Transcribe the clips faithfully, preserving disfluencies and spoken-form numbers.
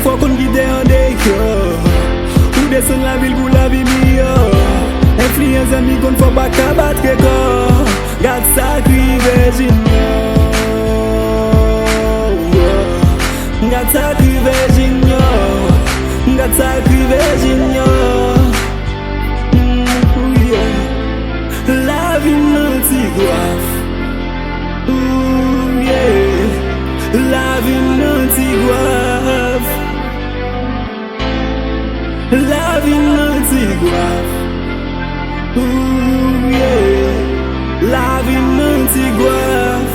Fò w konn kite an deyò. Ou desann lavil pou lavi miyò. Enfliyans zanmi konn fò w pa ka bat rekò. Gad sa k rive Junior. Gad sa k rive Junior. Gad sa k rive Junior. Mm, yeah. Lavi m nan ti gwaf. Ooh, yeah. Lavi m nan ti gwaf. Lavi m nan ti gwaf. Ooh, yeah. Lavi m nan ti gwaf.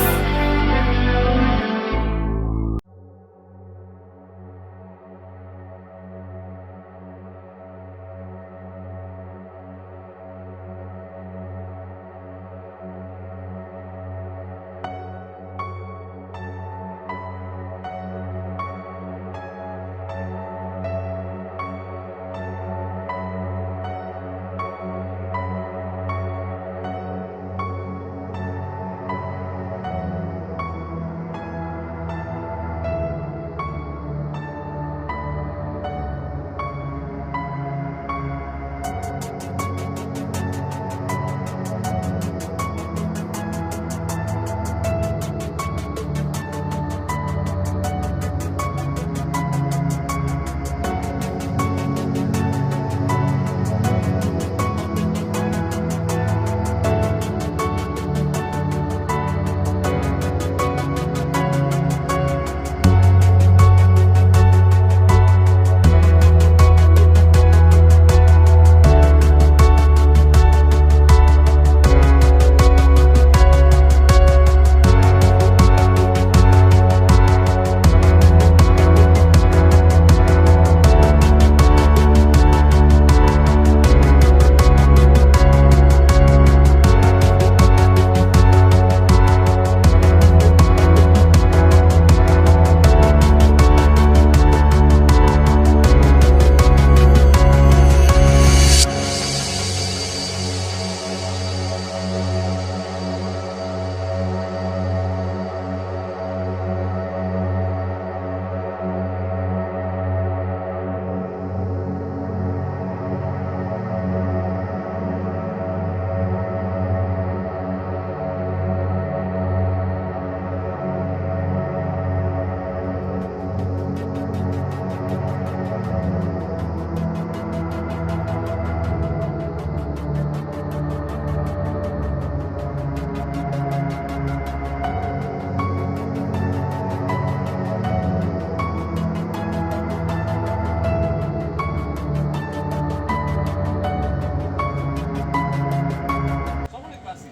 Sa konnen k pase?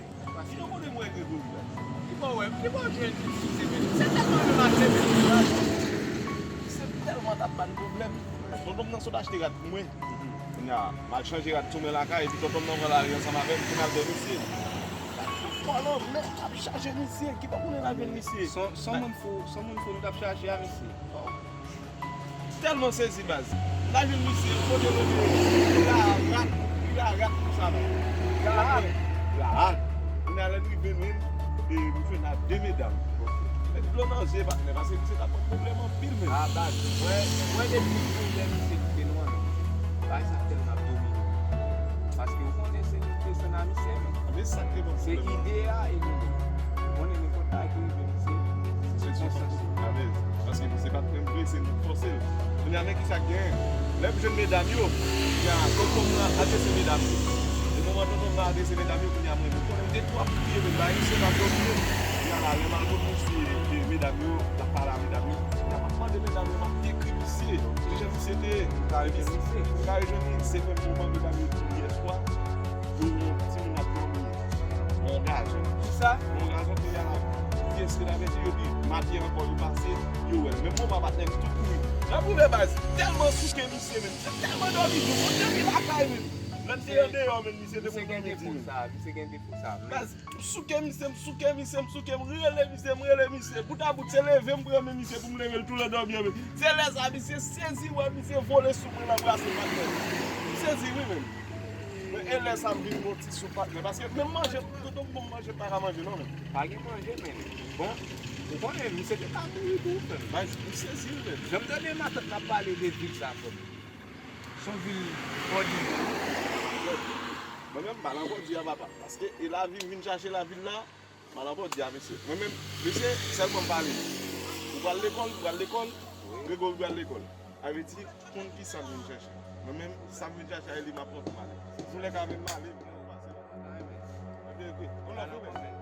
Ki jan kote m wè Gregory la? Ki bò wè, ki bò jwenn misye menm? Se tèlman yo lage menm. Se tèlman t ap ban pwoblèm. Tonton m nan sot achte rad pou mwen. Kounye a, m al chanje rad sou men lakay, epi tonton m nan pran lari ansanm avè m pou n al wè misye. Pran nan men, m ap chache misye, ki bò konnen n al jwenn misye? Son, son moun fou, son moun fou nou t ap chache a, mesye. Tèlman sezi, baz. M ta jwenn misye, kote l ye, li rarat, li rarat konsa la. Li rarat. Rarat. Kounye a lè n rive menm, e, nou jwenn ak de medam. Met dlo nan je, patnè, paske misye t ap ban pwoblèm anpil menm. A, baz, mwen, mwen depi yon lè misye kite nou an menm, bagay sa tèlman ap domine. Paske ou konnen se nou k desann a misye menm. Men sa k te ban pwoblèm. Se ide a e nou menm. Ou konnen nenpòt bagay ki rive misye, se konsantre. Alèz. Paske misye pa t menm vle, se nou k fòse l. Kounye a, men kisa k genyen? Lè m jwenn medam yo, kounye a, tonton m nan adrese medam yo. E moman tonton m nan adrese medam yo, kounye a, mwen, mwen konnen m te twò ap kriye, men bagay misye pa domine. Kounye a la, lè m al kot misye, e medam yo, m ap pale a medam yo. Kounye a, m ap mande medam yo, m ap dekri misye. Ki jan misye te ye. Ou ka rejwenn misye. Ou ka rejwenn li, se menm moman medam yo di m yè swa, yo wè yon timoun ap dòmi. Yon gason. Kisa? Yon gason te al ap pyese la, men yo di, maten ankò yo pase, yo wè l. Menm moman patnè m tou kouri. Lè m rive baz, tèlman souke misye menm, se tèlman dòmi tou, bon, depi lakay menm. Lè m te andeyò menm, misye te konn dòmi di menm. Misye gen defo sa, misye gen defo sa. Baz, m souke misye, m souke misye, m souke, m rele misye, m rele misye. Bout a bout, se leve m pran men misye pou m leve l tou lè dòmi an menm. Se lè sa, misye sezi, wè misye vole sou mwen nan bras mwen, patnè. M sezi wi menm. Men e lè sa m vin gon ti souf patnè. Paske menm manje, tonton m ban m manje, m pa ka manje non menm. Pa gen manje menm. Bon, Konnen, misye te ka mouri tou, frè m. Bay, m sezi, wi, menm. Jan m tande matant la pale de vil sa, frè m. Se yon vil bòdye. Mwen menm, m pa nan bòdye a, papa. Paske e lavi m vin chache lavil la, m pa nan bòdye a, mesye. Mwen menm, mesye, sèlman m pale. Ou pral lekòl, ou pral lekòl, Gregory pral lekòl. Sa vle di, konn ki sa m vin chache. Mwen menm, sa m vin chache a, e li m ap montre m ale. Si w lè ka avè m ale, m pase la. Ebyen, ok. On love you, man. Yeah.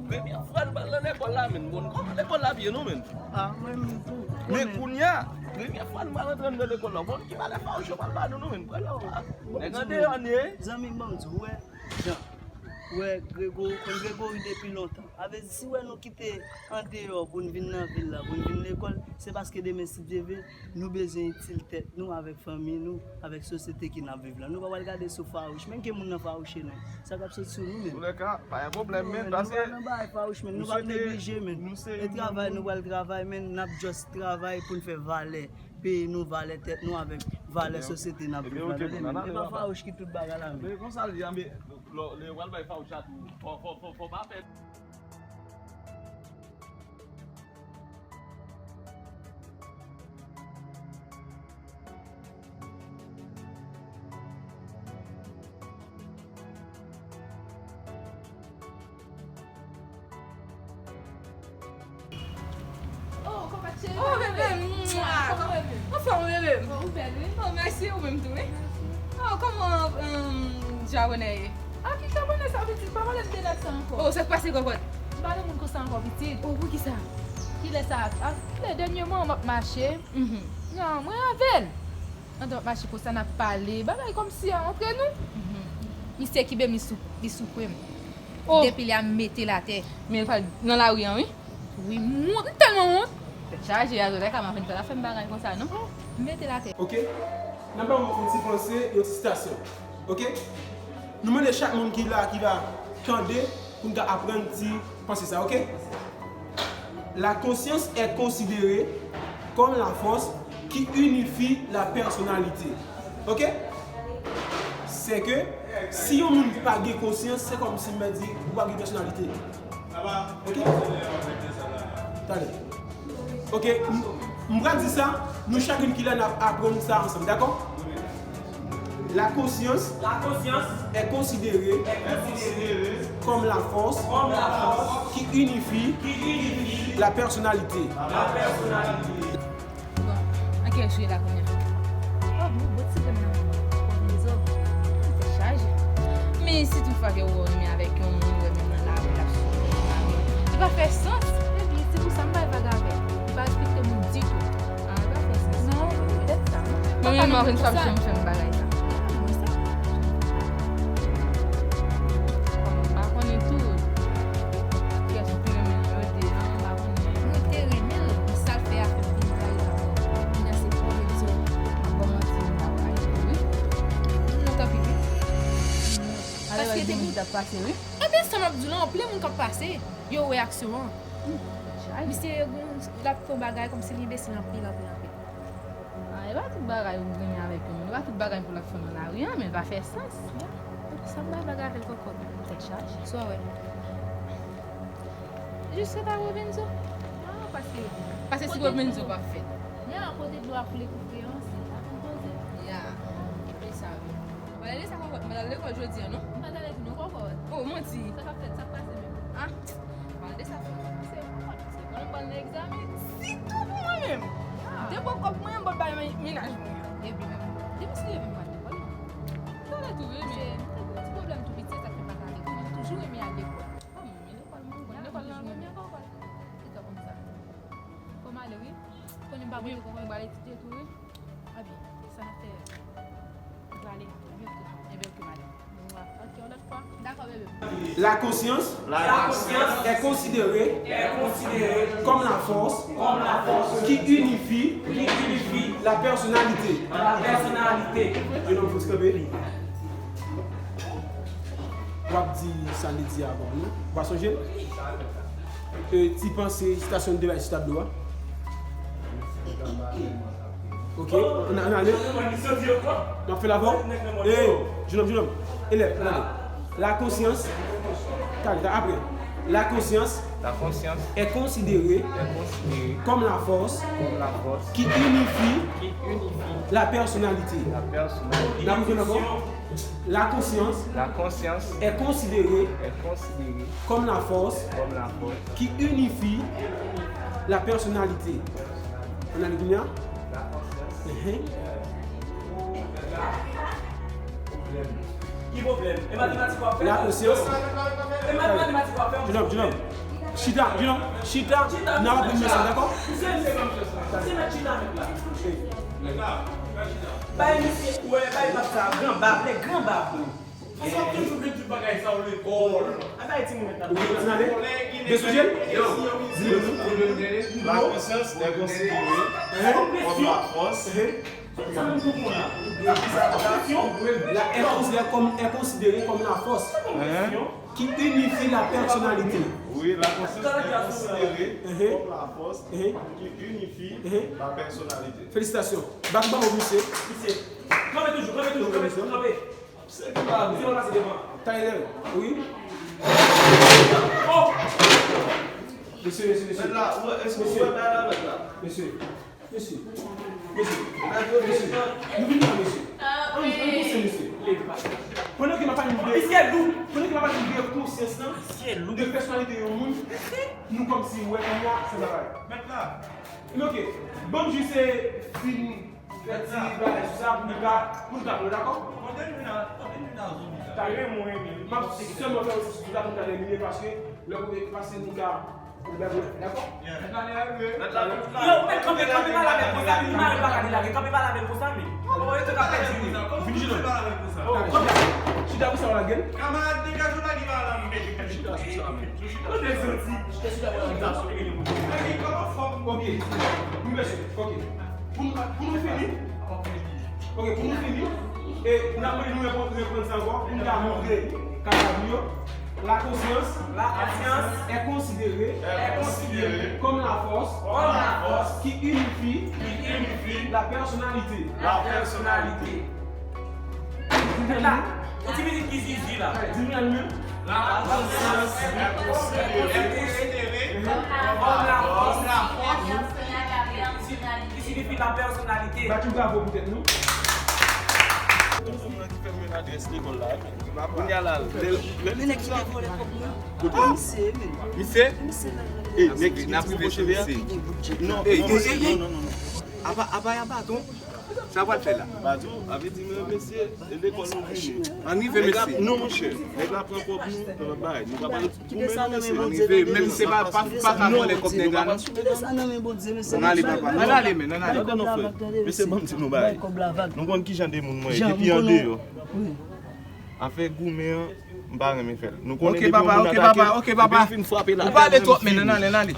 Premye fwa n pral nan lekòl la, menn. Bon, kòman lekòl la ap ye, non, menn? Ah, mwen menm tou. Men kounye a, premye fwa n pral antre anndan lekòl la. Bon, ki bagay fawouch yo pral ba nou, non, menn? Premye fwa. Nèg andeyò n ye. Zanmi m, ban m di w, wè, Jan. Wè, Gregory, konn Gregory depi lontan. Sa vle di, si w wè nou kite andeyò pou n vin nan vil la, pou n vin lekòl, se paske demen, si Dye vle, nou bezwen itil tèt nou avèk fanmi nou, avèk sosyete ke n ap viv la. Nou pa pral gade sou fawouch, menn, ke moun nan fawouche nou. Sa k ap sot sou nou, menn. Antoulèka, pa gen pwoblèm, menn, paske nou pa nan bagay fawouch, menn. Nou p ap neglije, menn. E travay nou pral travay, menn, n ap just travay pou n fè valè peyi nou, valè tèt nou avèk valè sosyete n ap viv la. Tande, menn. E pa fawouch ki tout bagay la, menn. Men konsa l ye a, men lè, lè yo pral bay fawouch la tou, fò, fò, fò, fò pa pè. Oh, konpè cheri. Oh, bebe, mwa. Kòman w ye? Anfòm, bebe. Bon, ou bèl, wi. Oh, mèsi, ou menm tou, wi. Mèsi. Oh, kòman, um, Jarone ye? Ah, ki Jarone sa, pitit? Pa pale m de nèg sa ankò. Oh, sa k pase, kòkòt? M pa nan moun konsa ankò, pitit. Oh, poukisa? Kilè sa? Ah, kilè dènyèman m ap mache. Mhm. Non, mwen avè l. Andan w ap mache konsa, n ap pale. Bagay kòmsi a antre nou. Mhm. Misye kenbe m, li sou, li sou kwen m. Oh. Depi lè a m mete l atè. Men l pral nan lari an, wi. Wi, m wont, m tèlman wont. Tèt chaje, Azoleka, m ap vin pa ta fè m bagay konsa, non. M mete l atè. Ok? N ap ba w yon ti panse, yon ti sitasyon. Ok? Nou mande chak moun ki la, ki va tande, pou n ka aprann ti panse sa, ok? La conscience est considérée comme la force qui unifie la personnalité. Ok? Se ke si yon moun pa gen konsyans, se kòmsi m di ou pa gen pèsonalite. Ok? Tande. Ok, m, m pral di sa, nou chak youn ki la n ap aprann sa ansanm, dakò? La conscience, la conscience est considérée, est considérée comme la force, comme la force qui unifie, qui unifie la personnalité. La personnalité. Bon, ann kiyès ou ye la kounye a? Oh, bon, bon ti grenn nan. Bon, Enzo. Tèt chaje. Men si tout fwa ke ou wè w renmen avèk yon moun, ou wè menm nan lari, l ap sou lari. Li pa fè sans. Epi, se pou sa m pa vle vag avè l. Li pa respekte moun ditou. Ah, li pa fè sans. Non, petèt sa. Mwen menm, m ap vin fè m fè m bagay sa. Kòm m pa konnen tou. Kiyès ou pi renmen nan yo de a, m pa konnen. Mwen te renmen l, men sa l fè a fè m vin rayi l ankò. Kounye a se pwoblèm sa yo ap ban m manti, m t ap rayi l tou, wi. Non, tanpri, wi. Paske te gen moun k t ap pase, wi. Ebyen, sa m ap di w la, anpil moun k ap pase, yo wè aksyon an. Misye, l ap fè yon bagay kòmsi li enbesil anpil, anpil, anpil. Ah, e pa tout bagay ou renmen avèk yon moun. E pa tout bagay pou l ap fè nan lari an, men l pa fè sans. Sa m bay bagay avè l kòkòt. Tèt chaje. Sa w wè? Jis se ta Robenzo. Ah, paske, paske si Robenzo pa fèt. Ya, kote dlo a koule pou kreyon, se sa konn poze. Ya, e sa wi. Malere sa kòkòt, m pa t al lekòl jodi a, non. M pa t ale tou non, kòkòt. Oh, manti. Sa k ap fèt, sa k pase menm? Ah, malere sa fèt. Se kòkòt, se kòkòt, m pral nan egzamen. Sitou pou mwen menm. Ah. Depi w kòk mwen, m pot bay men-, mennaj mwen an. Epi menm, depi si leve m pral lekòl, non. Talè tou, wi, men. Se, m te gen yon ti pwoblèm tou piti, sa k fè m pa t ale. Kounye a, m toujou renmen al lekòl. Kòm, men lekòl, mwen, bon, lekòl nan premye kòkòt. Se ta konn sa. Kòm ale, wi. Konnen m pa pote kòkòt, m pral etidye tou, wi. Ebyen, sa n ap fè. M prale. Ebyen, ok. Ebyen, ok, madanm. Au revoir. Ok, yon lòt fwa. Dakò, La conscience La conscience est considérée est considérée comme la force comme la force qui unifie qui unifie la personnalité. La personnalité. Yon nonm fous kanpe. W ap di sa li di avan, non? W pa sonje? E, ti panse sitasyon de bay sou tablo a. Ok, ann ale. N ap fè l avan. E, jenòm, jenòm. Elèv, ann ale. La conscience. Talè, talè, apre. La conscience La conscience est considérée est considérée comme la force comme la force qui unifie qui unifie la personnalité. la personnalité. N ap fè l ankò. La conscience La conscience est considérée est considérée comme la force comme la force qui unifie la personnalité. Ann ale kounye a. Ehe. Ki pwoblèm? E matematik w ap fè? La conscience. E matematik w ap fè? Jenòm, jenòm. Chita, jenòm. Chita. N ap aprann mesaj, dakò? Se mèt chita mèt la. Bay misye, wè, bay bab sa, gran bab, lè gran bab. Fason ap toujou vin tout bagay sa w lekòl. A bay timoun mèt la. Ou gen ann ale? Desouje l? Yo. La conscience est considérée comme la force. Ehe. Sa moun pou moun la. La est considérée comme, est considérée comme la force qui unifie la personnalité. Oui, la conscience est considérée Ehe. comme la force Ehe. qui unifie Ehe. la personnalité. Felisitasyon. Bat bravo pou misye. Misye. Kanpe toujou, kanpe toujou, kanpe, kanpe. Se ki pa Misye, w pase devan. Tyler, wi. Oh! Mesye, mesye, mesye. Mèt la, ou wè, èske ou wè bagay la mèt la? Mesye. Mesye. Mesye. Mesye. Nou vin la, mesye. Ann, ann pouse, mesye. Pandan ke m ap pale nou de, Misye lou. pandan ke m ap pale nou de konsyans lan, Misye lou. De pèsonalite yon moun, nou kòmsi wè kounye a se bagay. Mèt la. Men ok, ban m jis fin fè ti bagay sou sa pou nou ka, pou nou ka pran, dakò? Kote nou nan, kote nou nan zòn sa? Talè mwen, m ap sèlman fè yon ti sou la pou nou ka tèmine paske lè kote paske nou ka, nou ka jwe, dakò? Mèt la, mèt la. Yo, men kanpe, kanpe pa la menm konsa, men mare pa gade lage, kanpe pa la menm konsa, men. Ou wè, yo te ka pèdi, men. Ou fini jwe non? Oh, kanpe. Chita pou sa w lage l. Kamarad, degaje w lage ba la, men. Chita sou sa men. Kote soti? Chita sou sa men. Lage kòman fòk. Ok, nou mesye, ok. Pou nou, pou nou fini, ok, pou nou fini, e n ap mande nou reprann, reprann sa ankò, pou nou ka montre kamarad nou yo, la conscience La conscience est considérée est considérée comme la force comme la force qui unifie qui unifie la personnalité. la personnalité. La, yon ti mizik ki zizi la. Di nou al menm. La conscience est considérée comme la force qui signifie la personnalité. Bat yon bravo pou tèt nou. Kounye a la, lè lè Men nèg ki te vòlè kòb mwen. Misye, men. Misye? Misye nan E, nèg ki n ap rive sou misye. Ki gen bout djèt. Non, Ey, non, ey, ey, non, non, non, non. Apa, apa y a baton? Sa pral fè la? Badou, avè di mwen, mesye, e lekòl nou vini. An rive, Nèg la, mesye. Non, monchè. Nèg la pran kòb nou, nan bay. Nou pa pral goumen non, mesye. An rive, menm se pa, pa, pa ka vòlè kòb nèg la, non. An ale, papa. An ale, men, an ale. Tande non, frè. Mesye, ban m di nou bagay. Nou konn ki jan de moun mwen ye. Depi andeyò. Afè goumen an, m pa renmen fè l. Nou konnen depi yon moun atake, depi l fin frape l atè, menm fini. Ou pale twòp, men, an ale, an ale.